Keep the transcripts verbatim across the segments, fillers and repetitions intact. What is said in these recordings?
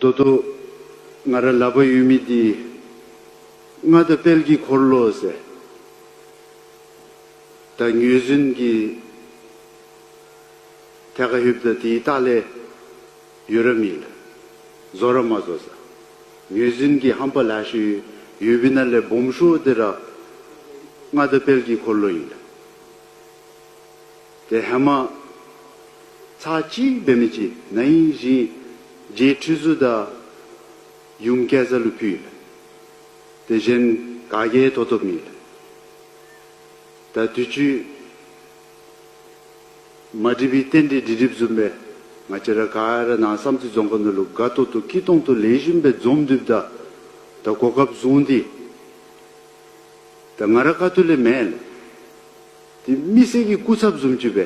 ད་ལྟོ་ང་ར་ལག་པར་ཡོད་མི་འདི་མངའ་བདག་དཔལ་གྱི་འཁོར་ལོ་ཟེར། ད་ངོས་འཛིན་གྱི་ཐད་ཁར་ལྷོདཔ་ད་དེའི་ལྟག་ལས་ཡོད་ར་མེད་ལགས། བཟོ་ར་མ་བཟོ་ས། ངོས་འཛིན་གྱི་ཧམ་པ་ལེ་ཤ་ཡོད་པའི་ནང་ལས་སྦོམ་ཤོས་འདི་ར་མངའ་བདག་དཔལ་གྱི་འཁོར་ལོ་ཨིན་ལགས། ཏེ་ཧེ་མ་ཚར་གཅིག་འབད་མི་ཅིག་ན་ཧིང་གཞེས་ཁྲི་ཟུར་དང་ཡུམ་སྐལ་བཟང་ལུ་ཕུལ་ཡི་ལགས། ཏེ་གཞན་ག་གིས་ཐོབ་ཐོབ་མེད་ལགས། ད་དུས་ཅི་མ་འགྲིག་པའི་རྟེན་འབྲེལ་འགྲིག་འགྲིགཔ་བཟུམ་སྦེ་ང་བཅས་ར་ག་ར་ནཱ་བསམ་རྩེ་རྫོང་ཁག་ནང་ལུ་དགའ་ཏོག་ཏོ་སྐྱིད་ཏོང་ཏོ་ལེགས་ཤོམ་སྦེ་འཛོམས་སྡོདཔ་ད་ད་གོ་སྐབས་བཟུང་སྟེ་ད་ང་ར་ཁ་ཐུག་ལས་མེན་ལགས། ཏེ་མི་སེར་གྱི་སྐུ་ཚབ་བཟུམ་ཅིག་སྦེ་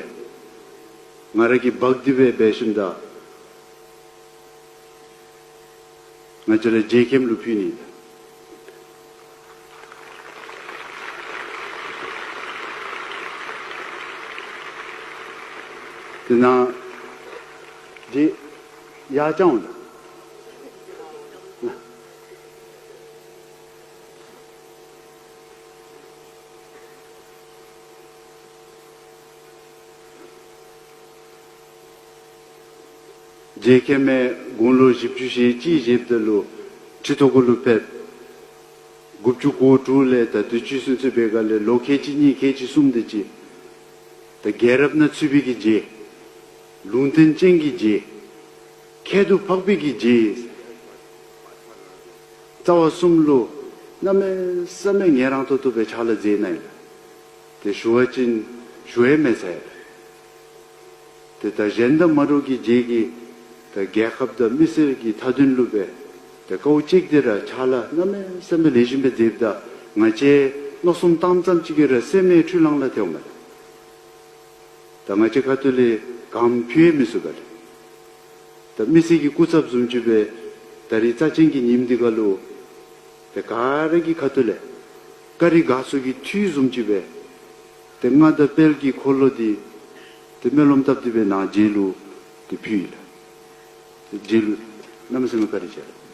ང་ར་གིས་འབག་སྟེ་སྦེ་འབད་ཞིནམ་ད་ང་བཅས་ར་རྗེ་མཁན་ལུ་ཕུལ་ནི། དེ་ནང་རྗེ་ཡར་བཅར་འོང་། རྗེ་མཁན་མས་དགུང་ལོ་བཞི་བཅུ་ཞེ་གཅིག་བཞེསཔ་ད་ལུ་ཁྲི་ཐོག་གུ་ལུ་ཕེབས། དགུ་བཅུ་གོ་དྲུག་ལས་ད་དུས་ཅི་ཚུན་ཚོད་འབད་སྒང་ལས་ལོ་ཁལ་གཅིག་གཉིས་ཁལ་གཅིག་གསུམ་དེ་ཅིག་ད་རྒྱལ་རབས་ནང་ཚུད་པའི་གི་རྗེ། ལུང་བསྟན་ཅན་གྱི་རྗེ། ཁྱད་དུ་འཕགས་པའི་གི་རྗེ། རྩ་བ་གསུམ་ལུ་གནམ་མེད་ས་མེད་ངལ་རངས་ཏོག་ཏོ་སྦེ་ཕྱག་ལཱ་མཛད་གནང་ཡི་ལགས། ཏེ་ཞུ་བ་ཅིན་ཞུ་ཡང་མེད་ཟེར། ཏེ་ད་གཞན་དང་མ་འདྲཝ་གི་རྗེ་གིས་ད་རྒྱལ་ཁབ་དང་མི་སེར་གྱི་མཐའ་དོན་ལུ་སྦེ་ཏེ་དཀའཝ་སྤྱད་དེ་ར་ཕྱག་ལཱ་གནམ་མེད་ས་མེད་ལེགས་ཤོམ་སྦེ་མཛདཔ་ད་ང་བཅས་མནོ་བསམ་བཏངམ་ཙམ་ཅིག་གིས་ར་སེམས་ནང་འཁྲུལ་ལང་ལ་ཐལཝ་མས། ད་ང་བཅས་ཁ་ཐུག་ལས་གང་ཕུལ་ཡང་མི་ཚུགས་པས་ལགས། ད་མི་སེར་གྱི་སྐུ་ཚབ་བཟུམ་ཅིག་སྦེ་ད་རིས་རྩ་ཅན་གྱི་ཉིནམ་འདི་ཁར་ལུ་ཏེ་ག་ར་གི་ཁ་ཐུག་ལས་བཀའ་དྲིན་དགའ་ཚོར་གྱི་མཐུ་བཟུམ་ཅིག་སྦེ་ཏེ་མངའ་བདག་དཔལ་གྱི་འཁོར་ལོ་འདི་ཏེ་སྨོན་ལམ་བཏབ་སྟེ་སྦེ་ནཱ་རྗེ་ལུ་ཏེ་ཕུལ་ཡི་ལགས། ཏེ་རྗེ་ལུ་གནམ་མེད་ས་མེད་བཀའ་དྲིན་ཆེ་ལགས།